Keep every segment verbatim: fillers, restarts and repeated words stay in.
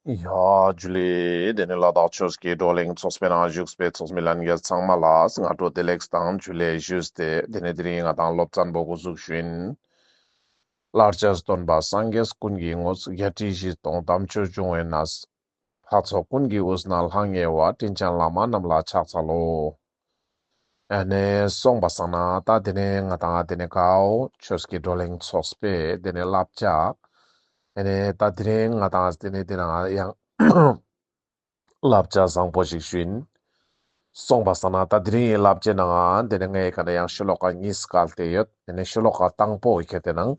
ཡ་ཇུ་ལེ། དེ་ནས་ལ་དྭགས་ཆོས་ཀྱི་བགྲོ་གླེང་ཚོགས་པའི་ནང་བཞུགས་པའི་ཚོགས་མི་ལྷན་རྒྱས་ཚང་མ་ལ་སྔ་དྲོ་བདེ་ལེགས་དང་ཇུ་ལེ་ཞུས་ཏེ། དེ་ནས་དེ་རིང་ང་དང་སློབ་ཚན་པོ་འགོ་འཛུགས་ཞུ་ཡིན། ལར་ཆ་སྟོན་པ་སངས་རྒྱས་ཀུན་གྱི་དངོས། བརྒྱད་ཁྲི་བཞི་སྟོང་དམ་ཆོས་འབྱུང་བའི་གནས། འཕགས་ཚོགས་ཀུན་གྱི་དབུས་ན་ལྷང་ངེ་བ། དྲིན་ཅན་བླ་མ་རྣམས་ལ་ཕྱག་འཚལ་ལོ། ཨ་ནེ་སོང་པ་སང་ན་ད་དེ་ནས་ང་དང་དེ་ནས་གའོ་ཆོས་ཀྱི་བགྲོ་གླེང་ཚོགས་པའི་དེ་ནས་བསླབ་བྱ། ཨ་ནེ་ད་དེ་རིང་ང་དང་དེ་ནས་དེ་ནང་ཡང་བསླབ་བྱ་བཟང་པོ་ཞིག་ཞུ་ཡིན། སོང་པ་སང་ན་ད་དེ་རིང་ཡི་བསླབ་བྱའི་ནང་དེ་ནས་ངའི་ཀ་ནས་ཡང་ཤོ་ལོ་ཀ་གཉིས་བཀལ་ཏེ་ཡོད། དེ་ནས་ཤོ་ལོ་ཀ་དང་པོ་ཡི་ཁེ་ཏེ་ནང་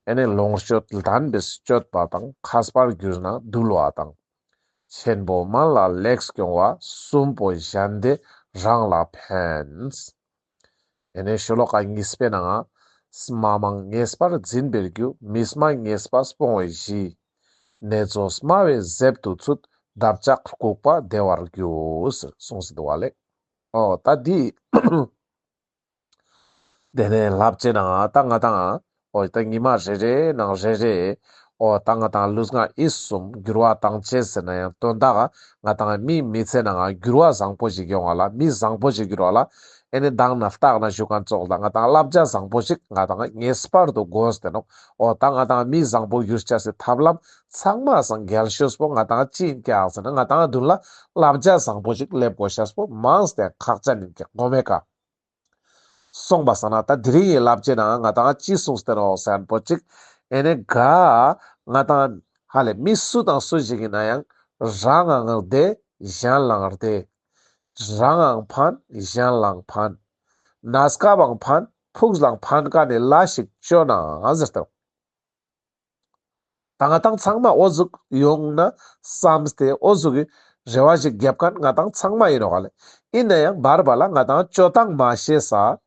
ཨ་ནེ་ལོངས་སྤྱོད་ལྡན་པས་སྤྱོད་པ་དང་། མཁས་པར་གྱུར་ན་འདུལ་བ་དང་། ཆེན་པོ་དམན་ལ་ལེགས་སྐྱོང་བ། གསུམ་པོ་གཞན་བདེ་རང་ལ་ཕན། ཨ་ནེ་ཤོ་ལོ་ཀ་གཉིས་པའི་ནང་ང་། སྨྲ་མང་ངེས་པར་འཛིན་པའི་རྒྱུ། མི་སྨྲ་ངེས་པ་སྤོང་བའི་གཞི། ནེ་ཙོ་སྨྲ་བའི་གཟེབ་ཏུ་ཚུད། འདབ་ཆགས་ལྐུགས་པ་བདེ་བར་རྒྱུ། གསུངས་སེ་འདུག་པ་ལེ། འོ་ད་འདི་དེ་ནས་བསླབ་བྱའི་ནང་ང་ད་ང་དང་འོ་ད་ཉི་མ་རེ་རེ་ནང་རེ་རེ་འོ་ད་ང་དང་ལུས་ངག་ཡིད་གསུམ་འགྱུར་བ་བཏང་ཅེས་ཟེར་ན་ཡང་དོན་དག་ང་དང་མིའི་མི་ཚེ་ནང་ང་འགྱུར་བ་བཟང་པོ་ཞིག་ཡོང་བ་ལ། མི་བཟང་པོ་ཞིག་འགྱུར་བ་ལ། ཨ་ནེ་མདང་ནས་བརྟག་ནས་ཞུ་མཁན་ཙོགས་ལ་ང་དང་བསླབ་བྱ་བཟང་པོ་ཞིག་ང་དང་ངེས་པར་དུ་དགོས་ཏེ་ནོག། འོ་ད་ང་དང་མི་བཟང་པོ་འགྱུར་ཅེས་སི་ཐབས་ལམ་ཚང་མའི་སང་རྒྱལ་ཤོས་པོ་ང་དང་ཅི་ཡིན་ཀྱག་ཟེར་ན་ང་དང་མདུན་ལ་བསླབ་བྱ་བཟང་པོ་ཞིག་སླེབས་དགོས་ཤེས་པོ་མངས་ཏེ་ཁག་ཅན་ཡིན་ཀྱག། གོ་མེད་ཀ། སོང་པ་སང་ན་ད་དེ་རིང་ཡི་བསླབ་བྱའི་ནང་ང་དང་ཅི་གསུངས་ཏེ་ནོག་ཟེར་ན་པོ་ཅིག། ཨ་ནེ་ག་ང་དང་ཧ་ལས་མི་སུ་དང་སུ་ཞིག་ཡིན་ན་ཡང་རང་ངའང་བདེ་གཞན་ལའང་བདེ། རང་ངའང་ཕན་གཞན་ལའང་ཕན། གནས་སྐབས་ལའང་ཕན་ཕུགས་ལའང་ཕན་མཁན་ནི་ལས་ཤིག་ཅོ་ན་ཟེར་ཏེ། ད་ང་དང་ཚང་མ་འོ་ཟུག་ཡོང་ན་བསམས་ཏེ་འོ་ཟུག་གི་རེ་བ་ཞིག་རྒྱབ་མཁན་ང་དང་ཚང་མ་ཡིན་ནོག་ལེ། ཡིན་ན་ཡང་བར་བར་ལ་ང་དང་ཅོ་སྟངས་མ་ཤེས་ས།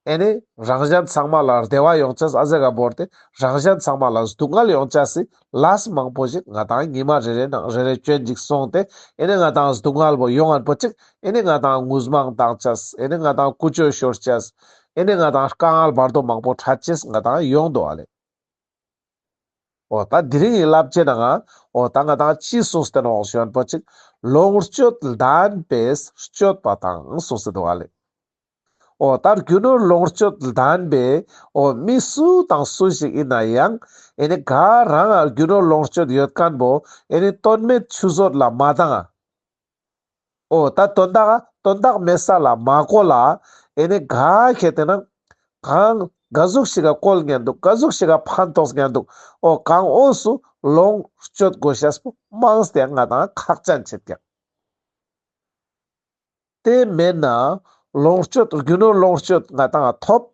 ཨ་ནེ་རང་གཞན་ཚང་མ་ལ་བདེ་བ་ཡོང་ཅེས་ཨ་ཟེ་ག་བོར་ཏེ་རང་གཞན་ཚང་མ་ལ་སྡུག་བསྔལ་ཡོང་ཅེས་སི་ལས་མང་པོ་ཞིག་ང་དང་ཉི་མ་རེ་རེ་ནང་རེ་རེ་ཅོ་ཡིན་ཅིག་སོང་སྟེ། ཨ་ནེ་ང་དང་སྡུག་བསྔལ་བོ་ཡོང་ངན་པོ་ཅིག། ཨ་ནེ་ང་དང་ངུ་མང་བཏང་ཅེས། ཨ་ནེ་ང་དང་ཀུ་ཅོ་ཤོར་ཅེས། ཨ་ནེ་ང་དང་དཀའ་ངལ་བར་དོ་མང་པོ་འཕྲད་ཅེས་ང་དང་ཡོང་འདུག་ལེ། འོ་ད་དེ་རིང་ཡི་བསླབ་བྱའི་ནང་ང་འོ་ད་ང་དང་ཅི་གསུངས་ཏེ་ནོག་ཞུ་ན་པོ་ཅིག། ལོངས་སྤྱོད་ལྡན་པས་སྤྱོད་པ་དང་གསུངས་ཏེ་འདུག་ལེ། འོ་ད་རྒྱུ་ནོར་ལོངས་སྤྱོད་ལྡན་པས་འོ་མི་སུ་དང་སུ་ཞིག་ཡིན་ན་ཡང་ཨ་ནེ་ག་རང་ང་རྒྱུ་ནོར་ལོངས་སྤྱོད་ཡོད་མཁན་པོ་ཨ་ནེ་དོན་མེད་ཆུད་ཟོས་ལ་མ་བཏང་ང་། འོ་ད་དོན་དག་དོན་དག་མེད་ས་ལ་མ་བཀོལ་ལ། ཨ་ནེ་ག་ཁེ་ཏེ་ན་གང་ག་ཟུག་ཞིག་ག་བཀོལ་ཉན་འདུག། ག་ཟུག་ཞིག་ག་ཕན་ཐོགས་ཉན་འདུག། འོ་གང་འོས་སུ་ལོངས་སྤྱོད་དགོས་ཤེས་པོ་མངས་ཏེ་ང་དང་ཁག་ཅན་ཆེད་ཀྱག། དེ་མེད་ན་ལོངས་སྤྱོད་རྒྱུ་ནོར་ལོངས་སྤྱོད་ང་དང་ཐོབ།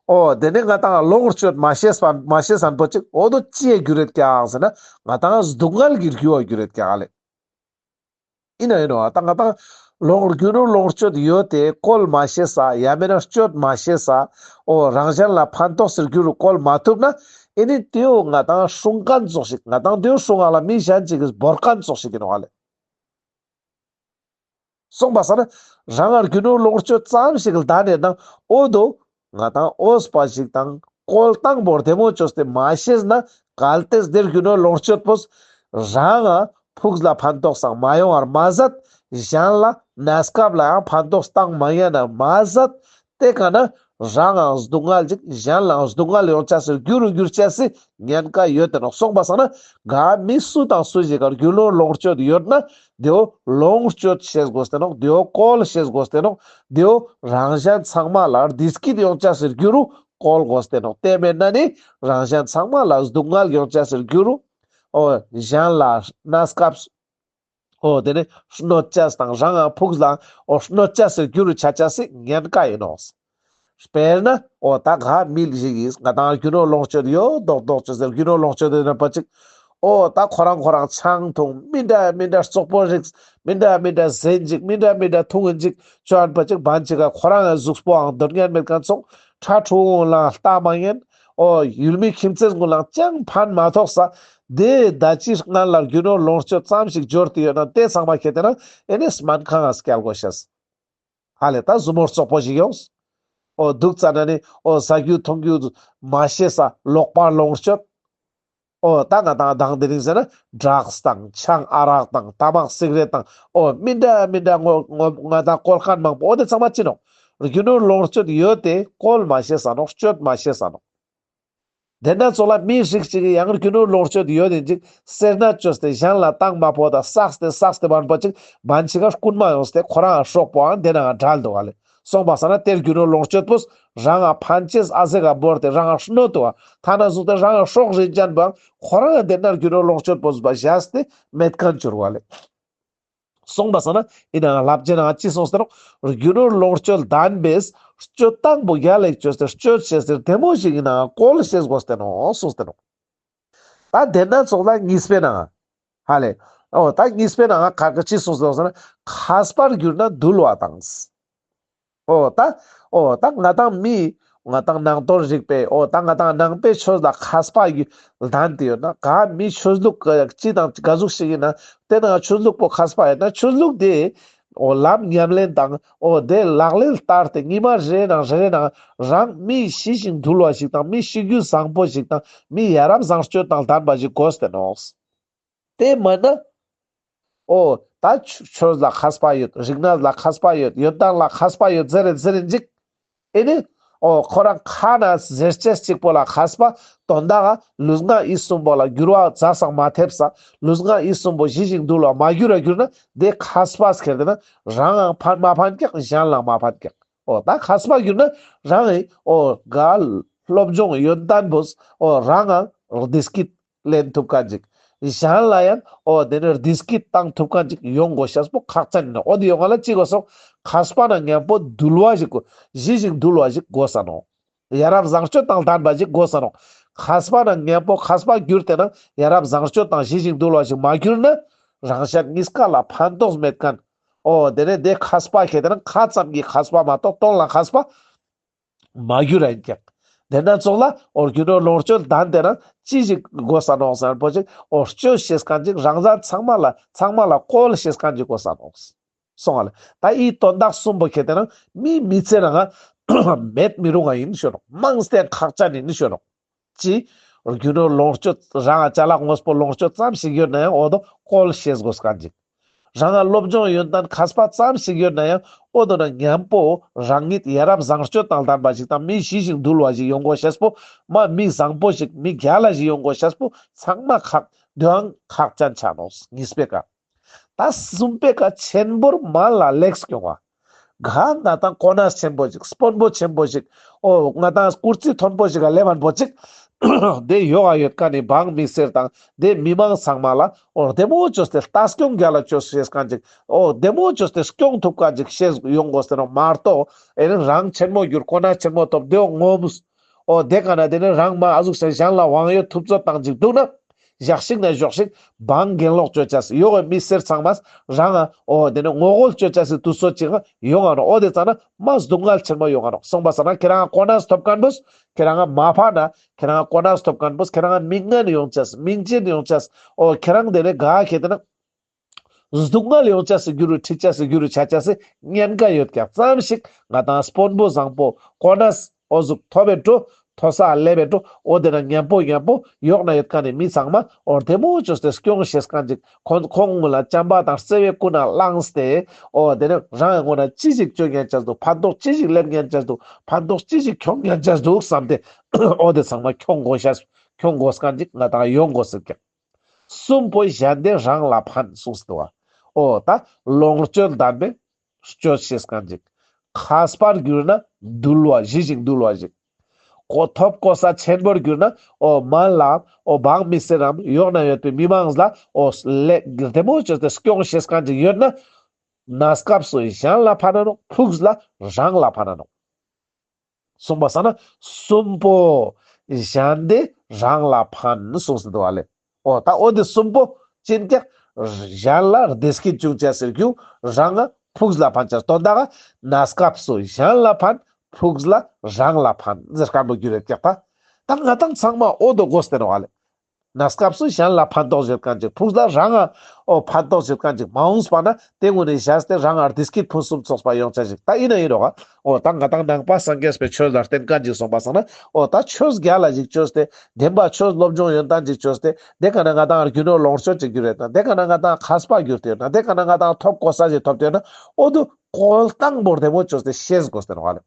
འོ་དེ་ནས་ང་དང་ལོངས་སྤྱོད་མ་ཤེས་པ་མ་ཤེས་ས་པོ་ཅིག། འོ་དོ་ཅི་ཡ་འགྱུར་ཡོད་ཀྱག་ཟེར་ན་ང་དང་སྡུག་བསྔལ་གྱི་རྒྱུ་བ་འགྱུར་ཡོད་ཀྱག་ལེ། ཡིན་ན་ཡིན་ནོག། ད་ང་དང་ལོངས་རྒྱུ་ནོར་ལོངས་སྤྱོད་ཡོད་དེ་བཀོལ་མ་ཤེས་ས། ཡང་མེད་ན་སྤྱོད་མ་ཤེས་ས། འོ་རང་གཞན་ལ་ཕན་ཐོགས་སི་རྒྱུ་རུ་བཀོལ་མ་ཐུབ་ན་ཨ་ནེ་དེའོ་ང་དང་སྲུང་མཁན་ཙོགས་ཤིག། ང་དང་དེའོ་སྲུང་ང་ལ་མི་གཞན་ཅིག་གིས་བོར་མཁན་ཙོགས་ཤིག་ཡིན་ནོག་ལེ། སོང་པ་སང་ན་རང་ང་རྒྱུ་ནོར་ལོངས་སྤྱོད་ཙམ་ཞིག་ལྡན་ནས་དང་འོ་དོ་ང་དང་འོས་པ་ཞིག་དང་བཀོལ་སྟངས་པོ་བདེ་མོ་ཅོས་ཏེ་མ་ཤེས་ན་གལ་ཏེ་དེ་རྒྱུ་ནོར་ལོངས་སྤྱོད་པོས་རང་ང་ཕུགས་ལ་ཕན་ཐོགས་སང་མ་ཡོང་བར་མ་ཟད། གཞན་ལ་གནས་སྐབས་ལ་ཡང་ཕན་ཐོགས་བཏང་མ་ཉན་ན་མ་ཟད། དེ་ཀ་ན་རང་ངའང་སྡུག་བསྔལ་ཅིག། གཞན་ལའང་སྡུག་བསྔལ་ཡོང་ཅེས་སི་རྒྱུ་རུ་འགྱུར་ཅེས་སི་ཉེན་ཁ་ཡོད་དེ་ནོག། སོང་པ་སང་ན་ག་མི་སུ་དང་སུ་ཞིག་ག་རྒྱུ་ནོར་ལོངས་སྤྱོད་ཡོད་ན་དེའོ་ལོངས་སྤྱོད་ཤེས་དགོས་ཏེ་ནོག། དེའོ་བཀོལ་ཤེས་དགོས་ཏེ་ནོག། དེའོ་རང་གཞན་ཚང་མ་ལ་བདེ་སྐྱིད་ཡོང་ཅེས་སི་རྒྱུ་རུ་བཀོལ་དགོས་ཏེ་ནོག། དེ་མེད་ན་ནི་རང་གཞན་ཚང་མ་ལ་སྡུག་བསྔལ་ཡོང་ཅེས་སི་རྒྱུ་རུ་འོ་གཞན་ལ་གནས་སྐབས་འོ་དེ་ནས་གནོད་ཅེས་དང་རང་ངའང་ཕུགས་ལ་འོ་གནོད་ཅེས་སི་རྒྱུ་རུ་ཆ་ཅེས་སི་ཉེན་ཁ་ཡིན་ནོག། དཔེར་ན་འོ་ད་ག་མི་ཞིག་གིས་ང་དང་རྒྱུ་ནོར་ལོངས་སྤྱོད་ཡོད་མདོག་མདོག་ཅོས་ཟེར་རྒྱུ་ནོར་ལོངས་སྤྱོད་ཡོད་ན་པ་ཅིག། འོ་ད་ཁོ་རང་ཁོ་རང་ཆང་འཐུང་། མི་འདྲ་མི་འདྲ་བཙོག་པོ་རིགས་མི་འདྲ་མི་འདྲ་ཟེན་ཅིག། མི་འདྲ་མི་འདྲ་འཐུང་ཡིན་ཅིག་ཅོ་ཨན་པ་ཅིག། བན་ཅིག་ག་ཁོ་རང་ངི་གཟུགས་པོའང་འདོད་ཉན་མེད་མཁན་ཙོགས། ཁྲ་ཁྲུ་འོང་ལ་ལྟ་མ་ཉན། འོ་ཡུལ་མི་ཁྱིམ་མཚེས་ཀུན་ལའང་ཅང་ཕན་མ་ཐོགས་ས། དེ་ད་ཅི་སྔན་ལ་རྒྱུ་ནོར་ལོངས་སྤྱོད་ཙམ་ཞིག་འབྱོར་ཏེ་ཡོད་ན་དེ་ཚང་མ་ཁྱེར་ཏེ་ན་ཨེ་ནེ་སྨན་ཁང་ང་སྐྱལ་དགོས་ཤེས། ཧ་ལས་ད་ཟུར་མོ་བཙོག་པོ་ཞིག་ཡོངས། འོ་འདུག་ཙ་ན་ནི་འོ་ཟ་རྒྱུ་འཐུང་རྒྱུ་མ་ཤེས་ས་ལོག་པར་ལོངས་སྤྱོད། འོ་ད་ང་དང་དང་དེ་རིང་ཟེར་ན་ཌྲགས་དང་ཆང་ཨ་རག་དང་ཏ་མག་སིག་རེཊ་དང་འོ་མི་འདྲ་མི་འདྲ་ངོ་ངོ་ང་དང་བཀོལ་མཁན་མང་པོ་འོ་དེ་ཚང་མ་ཅི་ནོག་རྒྱུ་ནོར་ལོངས་སྤྱོད་ཡོད་དེ་བཀོལ་མ་ཤེས་ས་ནོག་སྤྱོད་མ་ཤེས་ས་ནོག་དེ་ན་ཚོགས་ལ་མི་རིགས་ཅིག་ཡང་རྒྱུ་ནོར་ལོངས་སྤྱོད་ཡོད་དེ་ཅིག་སེར་སྣ་བཅོས་ཏེ་གཞན་ལ་བཏང་མ་ཕོད་ད་བསགས་ཏེ་བསགས་ཏེ་བར་པོ་ཅིག་བན་ཅིག་ག་རྐུན་མ་ཡོངས་ཏེ་ཁོ་རང་སྲོག་པོའང་དེ་ནང་བྲལ་འདུག་ག་ལེ། སོང་པ་སང་ན་དེར་རྒྱུ་ནོར་ལོངས་སྤྱོད་པོས་རང་ང་ཕན་ཅེས་ཨ་ཟེ་ག་བོར་ཏེ་རང་ང་གནོད་དུ་བ་ཐ་ན་ཟུག་སྟེ་རང་ང་སྲོག་རིན་ཅན་པོའང་ཁོ་རང་ང་དེ་ན་རྒྱུ་ནོར་ལོངས་སྤྱོད་པོས་བཞག་སྟེ་མེད་མཁན་གྱུར་བ་ལེ། སོང་པ་སང་ན་ཡིན་ནའང་ལབ་ཅེ་ནའང་ཅི་སོང་ཟེར་རོག་རྒྱུ་ནོར་ལོངས་སྤྱོད་ལྡན་པས་སྤྱོད་སྟངས་པོ་རྒྱལ་ལ་ཅོས་ཏེ་སྤྱོད་ཤེས་ཏེ་བདེ་མོ་ཞིག་ཡིན་ནའང་བཀོལ་ཤེས་དགོས་ཏེ་ནོག་སོང་སྟེ་ནོག་ད་དེ་ན་ཚོགས་ལ་གཉིས་པའི་ནང་ཧ་ལེ། འོ་ད་གཉིས་པའི་ནང་ཁ་ཁ་ཅི་སོང་ཟེར་ན་མཁས་པར་གྱུར་ན་འདུལ་བ་དང་། འོ་ད་འོ་ད་ང་དང་མི་ང་དང་ནང་དོན་རིག་པའི་འོ་ད་ང་དང་ནང་པའི་ཆོས་ལ་མཁས་པ་ཡོད་ལྡན་ཏེ་ཡོད་ན་ག་མི་ཆོས་ལུགས་ཅི་དང་ག་ཟུག་ཞིག་ཡིན་ན་དེ་ནང་ཆོས་ལུགས་པོ་མཁས་པ་ཡོད་ན་ཆོས་ལུགས་དེ་འོ་ལམ་ཉམས་ལེན་དང་འོ་དེ་ལག་ལེན་བསྟར་ཏེ་ཉི་མ་རེ་ནང་རེ་རེ་ནང་རང་མི་ཞི་ཞིང་དུལ་བ་ཞིག་དང་མི་ཞི་རྒྱུ་བཟང་པོ་ཞིག་དང་མི་ཡ་རབས་བཟང་སྤྱོད་དང་ལྡན་པ་ཞིག་དགོས་ཏེ་ནོག་དེ་མ་ན། འོ་ད་ཆོས་ལ་མཁས་པ་ཡོད། རིག་གནས་ལ་མཁས་པ་ཡོད། ཡོན་ཏན་ལ་མཁས་པ་ཡོད་ཟེར་རེ་ཟེར་རེ་འཇིག་ཨེ་ནི། འོ་ཁོ་རང་ཁ་ན་ཟེར་ཅེས་གཅིག་པོ་ལ་མཁས་པ་དོན་དག་ལུས་ངག་ཡིད་གསུམ་པོ་ལ་འགྱུར་བ་ཛ་སག་མ་ཐེབས་ས། ལུས་ངག་ཡིད་གསུམ་པོ་ཞི་ཞིང་དུལ་བ་མ་གྱུར་ར་གྱུར་ན་དེ་མཁས་པ་ཁྱེར་ཏེ་ན་རང་ཡང་ཕན་མ་ཕན་ཀྱག་གཞན་ལའང་མ་ཕན་ཀྱག་འོ་ད་མཁས་པ་གྱུར་ན་རང་ཡང་འོ་ག་སློབ་སྦྱོང་ཡོན་ཏན་པོས་འོ་རང་ཡང་བདེ་སྐྱིད་ལེན་ཐུབ་མཁན་ཅིག་གཞན་ལ་ཡང་འོ་དེ་ནི་བདེ་སྐྱིད་བཏང་ཐུབ་མཁན་ཅིག་ཡོང་དགོས་ཤེས་པོ་ཁག་ཅན་ཡིན་ནོག་འོ་དེ་ཡོང་ང་ལ་ཅི་དགོས་སོག་མཁས་པ་ན་མཉམ་པོ་དུལ་བ་ཞིག་དགོས། ཞི་ཞིང་དུལ་བ་ཞིག་དགོས་ས་ནོག་ཡ་རབས་བཟང་སྤྱོད་དང་ལྡན་པ་ཞིག་དགོས་ས་ནོག་མཁས་པ་ན་མཉམ་པོ་མཁས་པ་གྱུར་ཏེ་ན་ཡ་རབས་བཟང་སྤྱོད་དང་ཞི་ཞིང་དུལ་བ་ཞིག་མ་གྱུར་ན་རང་ཤར་གཉིས་ཀ་ལ་ཕན་ཐོགས་མེད་མཁན། འོ་དེ་ནི་དེ་མཁས་པ་ཁྱེར་ཏེ་ན་ཁ་ཙམ་གྱི་མཁས་པ་མ་གཏོགས་དོན་ལ་མཁས་པ། མ་གྱུར་ར་ཡིན་ཀྱག་དེ་ན་ཚོགས་ལ་འོ་རྒྱུ་ནོར་ལོངས་སྤྱོད་ལྡན་ཏེ་ན་ཅི་ཞིག་དགོས་ས་ནོག་ཟེར་ན་པོ་ཅིག་འོ་སྤྱོད་ཤེས་མཁན་ཅིག་རང་བཟའ་ཚང་མ་ལ་ཚང་མ་ལ་བཀོལ་ཤེས་མཁན་ཅིག་དགོས་ས་ནོག་སོང་ང་ལ་ད་ཨི་དོན་དག་གསུམ་པོ་ཁྱེར་ཏེ་ན་མི་མི་ཚེ་ནང་ང་མེད་མི་རུང་ང་ཡིན་ཤོད་ནོག་མང་སྟེ་ཁག་ཅན་ཡིན་ཤོད་ནོག་ཅི། རྒྱུ་ནོར་ལོངས་སྤྱོད་རང་ང་ཅ་ལག་དངོས་པོ་ལོངས་སྤྱོད་ཙམ་ཞིག་ཡོད་ན་ཡང་འོ་དོ་བཀོལ་ཤེས་དགོས་མཁན་ཅིག་རང་ང་སློབ་སྦྱོང་ཡོན་ཏན་མཁས་པ་ཙམ་ཞིག་ཡོད་ན་ཡང་འོ་དོ་ན་མཉམ་པོ་རང་ཉིད་ཡ་རབས་བཟང་སྤྱོད་དང་ལྡན་པ་ཞིག་དང་མི་ཞི་ཞིང་དུལ་བ་ཞིག་ཡོང་དགོས་ཤེས་པོ་མ་མི་བཟང་པོ་ཞིག་མི་རྒྱལ་ལ་ཞིག་ཡོང་དགོས་ཤེས་པོ་ཚང་མ་ཁག་དོན་ཁག་ཅན་ཆ་ནོག་གཉིས་པའི་ཀ་ད་གསུམ་པའི་ཀ་ཆེན་པོར་མ་ལ་ལེགས་སྐྱོང་བ། ག་ང་དང་གོ་གནས་ཆེན་པོ་ཞིག་དཔོན་པོ་ཆེན་པོ་ཞིག་འོ་ང་དང་ཀུར་སི་མཐོན་པོ་ཞིག་ག་ལེབ་བན་པོ་ཅིག་དེ་ཡོག་ག་ཡོད་མཁན་ནི་འབངས་མི་སེར་དང་དེ་མི་མང་ཚང་མ་ལ་འོ་བདེ་མོ་བཅོས་ཏེ་ལྟ་སྐྱོང་རྒྱལ་ལ་བཅོས་ཤེས་མཁན་ཅིག་འོ་བདེ་མོ་བཅོས་ཏེ་སྐྱོང་ཐུབ་མཁན་ཅིག་ཤེས་ཡོང་དགོས་ཟེར་ནོག་མ་གཏོགས་ཨེ་ནི་རང་ཆེན་མོ་གྱུར་གོ་གནས་ཆེན་མོ་ཐོབ་དེའོ་ངོམས། འོ་དེ་ག་ན་དེ་ནི་རང་མ་ཨ་ཟུག་ཟེར་གཞན་ལ་དབང་ཡོད་ཐུབ་ཚོད་བཏང་ཅིག་འདུག་ན། ཞག་ཞིག་ན་ཞོག་ཞིག་འབངས་གྱེན་ལོག་བཅོ་ཅེས་ཡོག་གི་མི་སེར་ཚང་མས་རང་ང་འོ་དེ་ནི་ངོ་རྒོལ་བཅོ་ཅེས་སི་དུས་ཚོད་ཅིག་ཡོང་ང་ནོག་འོ་དེ་ཙ་ན་མ་སྡུག་བསྔལ་ཆེན་མོ་ཡོང་ང་ནོག་སོང་པ་སང་ན་ཁྱེད་རང་གོ་གནས་ཐོབ་མཁན་པོས་ཁྱེད་རང་མ་ཕན་ན་ཁྱེད་རང་གོ་གནས་ཐོབ་མཁན་པོས་ཁྱེད་རང་མིང་ངན་ཡོང་ཅེས་མིང་ཅན་ཡོང་ཅེས་འོ་ཁྱེད་རང་དེ་ནི་ག་ཁྱེད་དེ་ན། སྡུག་བསྔལ་ཡོང་ཅེས་སི་རྒྱུ་རུ་ཁྲིད་ཅེས་སི་རྒྱུ་རུ་ཆ་ཅེས་སི་ཉེན་ཁ་ཡོད་ཀྱག་ཙམ་ཞིག་ང་དང་དཔོན་པོ་བཟང་པོ་གོ་གནས་འོ་ཟུག་ཐོབ་པའི་འགྲོ་མཐོ་ས་ལེབ་པའི་འགྲོ་འོ་དེ་ན་མཉམ་པོ་མཉམ་པོ་ཡོག་ན་ཡོད་མཁན་ནི་མི་ཚང་མ་འོ་བདེ་མོ་བཅོས་ཏེ་སྐྱོང་ཤེས་མཁན་ཅིག་ཁོང་ཁོང་ལ་བྱམས་པ་དང་བརྩེ་བའི་ཀུན་ནས་བླངས་ཏེ་འོ་དེ་ནི་རང་ངི་ངོ་ན་ཅི་ཞིག་བཅོ་ཉན་ཅེས་འདུག་ཕན་ཐོགས་ཅི་ཞིག་ལེན་ཉན་ཅེས་འདུག་ཕན་ཐོགས་ཅི་ཞིག་ཁྱོང་ཉན་ཅེས་འདུག་བསམ་སྟེ་འོ་དེ་ཚང་མ་ཁྱོང་དགོས་ཤེས་ཁྱོང་དགོས་མཁན་ཅིག་ང་དང་ཡོང་དགོས་ཟེར་ཀྱག་གསུམ་པོ་གཞན་དེ་རང་ལ་ཕན་གསུངས་སུ་འདུག་བ། འོ་ད་ལོངས་སྤྱོད་ལྡན་པའི་སྤྱོད་ཤེས་མཁན་ཅིག་མཁས་པར་གྱུར་ན་འདུལ་བ་ཞི་ཞིང་དུལ་བ་ཞིག་གོ་ཐོབ་གོ་ས་ཆེན་པོར་གྱུར་ན་འོ་མ་ལ་འོ་འབངས་མི་སེར་རམ་ཡོག་ན་ཡོད་པའི་མི་མང་ལ་འོ་ལེ་བདེ་མོ་བཅོས་ཏེ་སྐྱོང་ཤེས་མཁན་ཅིག་ཡོད་ན་གནས་སྐབས་སུ་གཞན་ལ་ཕན་ན་ནོག་ཕུགས་ལ་རང་ལ་ཕན་ན་ནོག་གསུངས་པ་སང་ན་གསུམ་པོ་གཞན་དེ་རང་ལ་ཕན་གསུངས་སུ་འདུག་བ་ལེ། འོ་ད་འོ་དེ་གསུམ་པོ་ཅི་ཡིན་ཀྱག་གཞན་ལ་བདེ་སྐྱིད་འབྱུང་ཅེས་སི་རྒྱུ་རང་ང་ཕུགས་ལ་ཕན་ཅེས་དོན་དག་གནས་སྐབས་སུ་གཞན་ལ་ཕན་ཕུགས་ལ་རང་ལ་ཕན་ཟེར་མཁན་པོ་རྒྱུ་རེད་ཀྱག་ད། ད་ང་དང་ཚང་མ་འོ་དོ་དགོས་ཏེ་ནོག་བ་ལེ། གནས་སྐབས་སུ་གཞན་ལ་ཕན་ཐོགས་བྱེད་མཁན་ཅིག་ཕུགས་ལ་རང་ང་འོ་ཕན་ཐོགས་བྱེད་མཁན་ཅིག་མ་འོངས་པ་ན་དེ་ངུན་ནི་བཞག་སྟེ་རང་ང་བདེ་སྐྱིད་ཕུན་སུམ་ཚོགས་པ་ཡོང་ཆ་ཞིག་ད་ཡིན་ན་ཡིན་རོགས། འོ་ད་ང་ཏང་ནང་པ་སངས་རྒྱས་པའི་ཆོས་ལ་བརྟེན་མཁན་ཅིག་སོང་པ་སང་ན་འོ་ད་ཆོས་རྒྱལ་ལ་ཞིག་བཅོས་ཏེ་བདེན་པ་ཆོས་སློབ་སྦྱོང་ཡོན་ཏན་ཅིག་བཅོས་ཏེ་དེ་ག་ན་ང་ཏང་རྒྱུ་ནོར་ལོངས་སྤྱོད་ཅིག་རྒྱུ་རེད་ན་དེ་ག་ན་ང་ཏང་མཁས་པ་རྒྱུ་རེད་ན་དེ་ག་ན་ང་ཏང་ཐོབ་གོ་ས་ཞིག་ཐོབ་ཏེ་ཡོད་ན་འོ་དུ་འཁོར་སྟངས་བོར་བདེ་མོ་བཅོས་ཏེ་ཤེས་དགོས་ཏེ་ནོག་ལེ།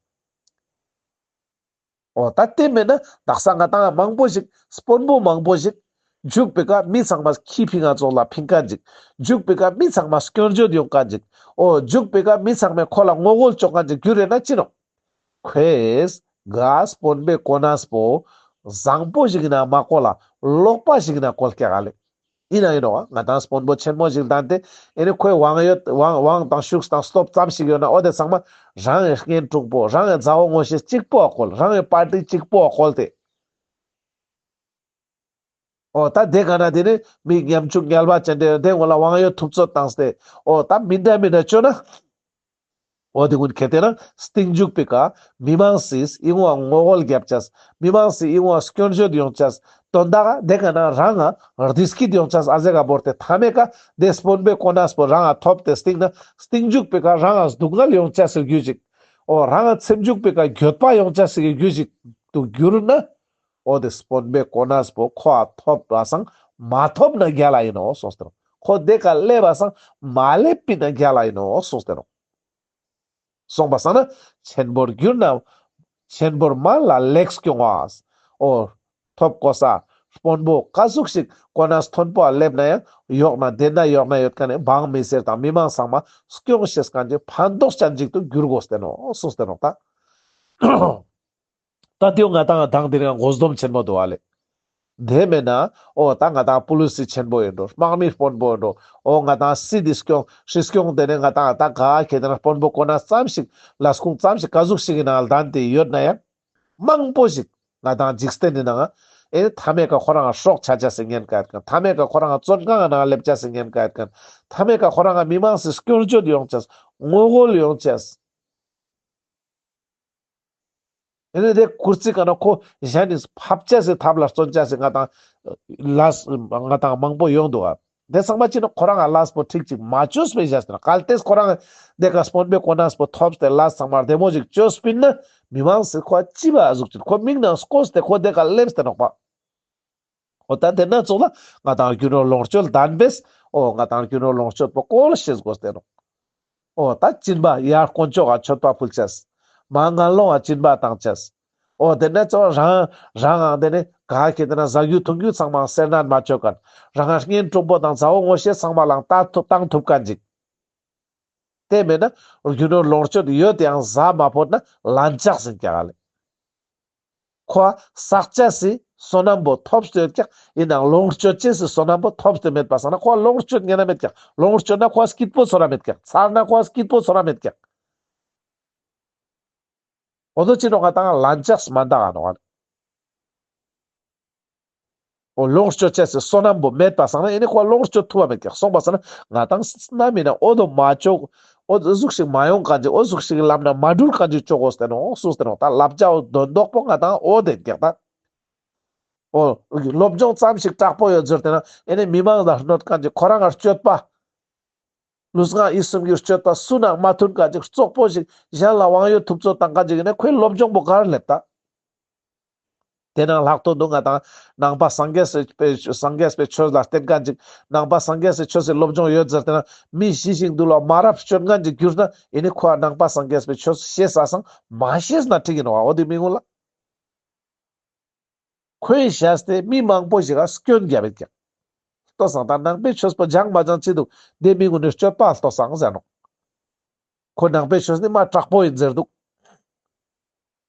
འོ་ད་དེ་མེད་ན་དག་ས་ང་ཏང་མང་པོ་ཞིག་དཔོན་པོ་མང་པོ་ཞིག་འཇུག་པའི་ཀ་མི་ཚང་མ་ཁྱི་ཕིང་ང་ཙོགས་ལ་ཕིང་མཁན་ཅིག་འཇུག་པའི་ཀ་མི་ཚང་མ་སྐྱོན་བརྗོད་ཡོང་མཁན་ཅིག་འོ་འཇུག་པའི་ཀ་མི་ཚང་མས་ཁོ་ལ་ངོ་རྒོལ་བཅོ་མཁན་ཅིག་རྒྱུ་རེད་ན་ཅི་ནོག་ཁོས་ག་དཔོན་པོའི་གོ་གནས་པོ་བཟང་པོ་ཞིག་ཡིན་ན་མ་གོ་ལ་ལོག་པ་ཞིག་ཡིན་ན་གོ་སྐྱག་ལེ། ཡིན་ན་ཡིན་ནོག་ང་ཏང་དཔོན་པོ་ཆེན་མོ་ཞིག་ལྡན་ཏེ་ཨེ་ནི་ཁོའི་དབང་ཡོད་དབང་དབང་དང་ཤུགས་དང་སྟོབས་ཙམ་ཞིག་ཡོད་ན་འོ་དེ་ཚང་མ་རང་གི་གཉེན་དྲུང་པོ་རང་གི་མཛའ་བོ་ངོ་ཤེས་གཅིག་པོ་ཨ་ཁོལ་རང་གི་པར་ཏི་གཅིག་པོ་ཨ་ཁོལ་ཏེ། འོ་ད་དེ་ག་ན་དེ་ནི་མི་ཉམ་ཆུང་ངལ་བ་ཅན་དེ་དེ་ངོ་ལ་དབང་ཡོད་ཐུབ་ཚོད་བཏང་སྟེ་འོ་ད་མི་འདྲ་མི་འདྲ་བཅོས་ན། འོ་དེ་ཀུན་ཁྱེར་ཏེ་ན་སྟིང་འཇུག་པའི་ཀ་མི་མང་སིས་ཨི་ངོ་ངོ་རྒོལ་རྒྱབ་ཅས་མི་མང་སིས་ཨི་ངོ་སྐྱོན་བརྗོད་ཡོང་ཅས་དོན་དག་དེ་ཀ་ན་རང་ང་བདེ་སྐྱིད་ཡོང་ཅས་ཨ་ཟེ་ག་བོར་ཏེ་ཐ་མའི་ཀ་དེ་དཔོན་པོའི་གོ་གནས་པོ་རང་ང་ཐོབ་སྟེ་སྟིང་ན་སྟིང་འཇུག་པའི་ཀ་རང་ང་སྡུག་བསྔལ་ཡོང་ཅས་སི་རྒྱུ་ཞིག་འོ་རང་ང་ཚེ་འཇུག་པའི་ཀ་འགྱོད་པ་ཡོང་ཅས་སི་རྒྱུ་ཞིག་ཏུ་གྱུར་ན་འོ་དེ་དཔོན་པོའི་གོ་གནས་པོ་ཁོ་ཨ་ཐོབ་པ་སང་མ་ཐོབ་ན་རྒྱལ་ལ་ཡིན་ནོ་གསུངས་ཏེ་ནོག་ཁོ་དེ་ཀ་སླེབས་པ་སང་མ་སླེབས་པིན་ན་རྒྱལ་ལ་ཡིན་ནོ་གསུངས་ཏེ་ནོག་སོང་པ་སང་ན་ཆེན་པོར་གྱུར་ན་ཆེན་པོར་མ་ལ་ལེགས་སྐྱོང་བ། འོ་ཐོབ་གོ་ས་དཔོན་པོ་ཀ་ཟུག་ཞིག་གོ་གནས་མཐོན་པོ་ལ་སླེབས་ན་ཡང་ཡོག་ན་དེ་ན་ཡོག་ན་ཡོད་མཁན་ནི་འབངས་མི་སེར་དང་མི་མང་ཚང་མ་སྐྱོང་ཤེས་མཁན་གྱི་ཕན་ཐོགས་ཅན་ཅིག་ཏུ་འགྱུར་དགོས་ཏེ་ནོག་གསུངས་ཏེ་ནོག་ད། ད་དེའོ་ང་ཏང་དང་དེ་རིང་དགོས་འདོམས་ཆེན་མོ་འདུག་ཨ་ལེ། དེ་མེད་ན་འོ་ད་ང་ཏང་པུ་ལི་སི་ཆེན་པོ་ཡིན་འགྲོ་དམག་མི་དཔོན་པོ་ཡིན་འགྲོ་འོ་ང་ཏང་སྲིད་དེ་སྐྱོང་སྲིད་སྐྱོང་དེ་ནས་ང་ཏང་ད་ག་ཁེ་དེ་ན་དཔོན་པོ་གོ་གནས་ཙམ་ཞིག་ལས་ཁུངས་ཙམ་ཞིག་ག་ཟུག་ཞིག་ཡིན་ན་ལྡན་ཏེ་ཡོད་ན་ཡང་མང་པོ་ཞིག་ང་ཏང་འཇིག་རྟེན་ནི་ནང་ཨེ་ཐ་མའི་ཀ་ཁོ་རང་ང་སྲོག་ཆ་ཆ་སི་ཉེན་ཁ་ཡོད་མཁན་ཐ་མའི་ཀ་ཁོ་རང་ང་བཙོན་ཁང་ནང་སླེབས་ཆ་སི་ཉེན་ཁ་ཡོད་མཁན་ཐ་མའི་ཀ་ཁོ་རང་ང་མི་མང་སི་སྐྱོན་བརྗོད་ཡོང་ཆ་ངོ་རྒོལ་ཡོང་ཆ། ཨེ་ནི་དེ་ཁུར་ཚིག་ག་ན་ཁོ་གཞན་ནི་ཕབ་ཆ་སི་ཐབས་ལ་བརྩོན་ཆ་སི་ང་ཏང་ལས་ང་ཏང་མང་པོ་ཡོང་འདུག་ཨ། དེ་ཚང་མ་ཅི་ན་ཁོ་རང་ང་ལས་པོ་ཁྲིག་ཅིག་མ་བཅོས་པའི་བཞག་ཟེར་ན་གལ་ཏེ་ཁོ་རང་དེ་ཀ་དཔོན་པོའི་གོ་གནས་པོ་ཐོབ་སྟེ་ལས་ཚང་མ་བདེ་མོ་ཞིག་བཅོས་པིན་ན་མི་མང་སི་ཁོ་ཅི་བ་ཟུག་ཅིག་ཁོ་མིག་ནང་སྐོས་ཏེ་ཁོ་དེ་ཀ་སླེབས་ཏེ་ནོག་པ། འོ་ད་དེ་ན་ཙོགས་ལ་ང་ཏང་རྒྱུ་ནོར་ལོངས་སྤྱོད་ལྡན་པས། འོ་ང་ཏང་རྒྱུ་ནོར་ལོངས་སྤྱོད་པོ་བཀོལ་ཤེས་དགོས་ཏེ་ནོག་འོ་ད་སྦྱིན་པ་ཡར་དཀོན་མཆོག་ག་མཆོད་པ་ཕུལ་ཅས། མར་ངན་སློང་ག་སྦྱིན་པ་བཏང་ཅས། འོ་དེ་ན་ཙོགས་རང་རང་ཨང་དེ་ནི་ག་ཁེ་དེ་ན་ཟ་རྒྱུ་འཐུང་རྒྱུ་ཚང་མ་སེར་སྣ་མ་བཅོ་མཁན། རང་ཨང་གཉེན་དྲུང་པོ་དང་མཛའ་བོ་ངོ་ཤེས་ཚང་མ་ལ་བཏང་ཐུབ་བཏང་ཐུབ་མཁན་ཅིག་དེ་མེད་ན་རྒྱུ་ནོར་ལོངས་སྤྱོད་ཡོད་དེ་ཡང་ཟ་མ་ཕོད་ན་ལན་ཆགས་ཟིན་ཀྱག་ལེ། ཁོ་བསགས་ཅེས་སི་བསོད་ནམས་པོ་ཐོབ་སྟེ་ཡོད་ཀྱག་ཡིན་ནའང་ལོངས་སྤྱོད་ཅེས་སི་བསོད་ནམས་པོ་ཐོབ་སྟེ་མེད་པ་སང་ན་ཁོ་ལོངས་སྤྱོད་ཉན་ན་མེད་ཀྱག་ལོངས་སྤྱོད་ན་ཁོ་སྐྱིད་པོ་ཚོར་ར་མེད་ཀྱག་ཚར་ན་ཁོ་སྐྱིད་པོ་ཚོར་ར་མེད་ཀྱག་འོ་དོ་ཅི་ནོག་ང་ཏང་ལན་ཆགས་མ་འདའ་ག་ནོག་འོ་ལོངས་སྤྱོད་ཅེས་སི་བསོད་ནམས་པོ་མེད་པ་སང་ན་ཨེ་ནི་ཁོ་ལོངས་སྤྱོད་ཐུབ་པ་མེད་ཀྱག་སོང་པ་སང་ན་ང་ཏང་སྣ་མིན་ན་འོ་དོ་མ་བཅོ་འོ་ཟུག་ཞིག་མ་ཡོང་མཁན་ཅིག་འོ་ཟུག་ཞིག་ལམ་ན་མ་འགྲུལ་མཁན་ཅིག་བཅོ་དགོས་ཏེ་ནོག་སུངས་ཏེ་ནོག་ད་བསླབ་བྱའོ་དོན་ལྡོག་པོ་ང་ཏང་འོ་དེ་ཀྱག་ད། འོ་སློབ་སྦྱོང་ཙམ་ཞིག་དྲག་པོ་ཡོད་ཟེར་ཏེ་ན་ཨེ་ནི་མི་མང་ལ་གནོད་མཁན་ཅིག་ཁོ་རང་ང་སྤྱོད་པ། ལུས་ངག་ཡིད་གསུམ་གྱི་སྤྱོད་པ་སུ་ནང་མ་མཐུན་མཁན་ཅིག་རྩོག་པོ་ཞིག་གཞན་ལ་དབང་ཡོད་ཐུབ་ཚོད་བཏང་མཁན་ཅིག་ཡིན་ན་ཁོའི་སློབ་སྦྱོང་པོ་གར་སླེབས་ད། དེ་ནང་ལྷག་ཏུ་འདུག་ང་ཏང་ནང་པ་སངས་རྒྱས་པའི་སངས་རྒྱས་པའི་ཆོས་ལ་བརྟེན་མཁན་ཅིག་ནང་པ་སངས་རྒྱས་པའི་ཆོས་སི་སློབ་སྦྱོང་ཡོད་ཟེར་ཏེ་ན་མི་ཞི་ཞིང་དུལ་བ་མ་རབས་སྤྱོད་མཁན་ཅིག་གྱུར་ན་ཨེ་ནི་ཁོ་ནང་པ་སངས་རྒྱས་པའི་ཆོས་ཤེས་ས་སང་མ་ཤེས་ན་འགྲིག་གི་ནོག་འོ་དེ་མི་ངོ་ལ། ཁོས་བྱས་ཏེ་མི་མང་པོ་ཞིག་ག་སྐྱོན་རྒྱབ་ཡོད་ཀྱག་ལྟོས་སང་ད་ནང་པའི་ཆོས་པོ་སྦྱང་མ་སྦྱང་ཅི་འདུག་དེ་མི་ངོ་ནས་སྤྱོད་པ་ལྟོས་སང་ཟེར་ནོག་ཁོ་ནང་པའི་ཆོས་ནི་མ་དྲག་པོ་ཡིན་ཟེར་འདུག་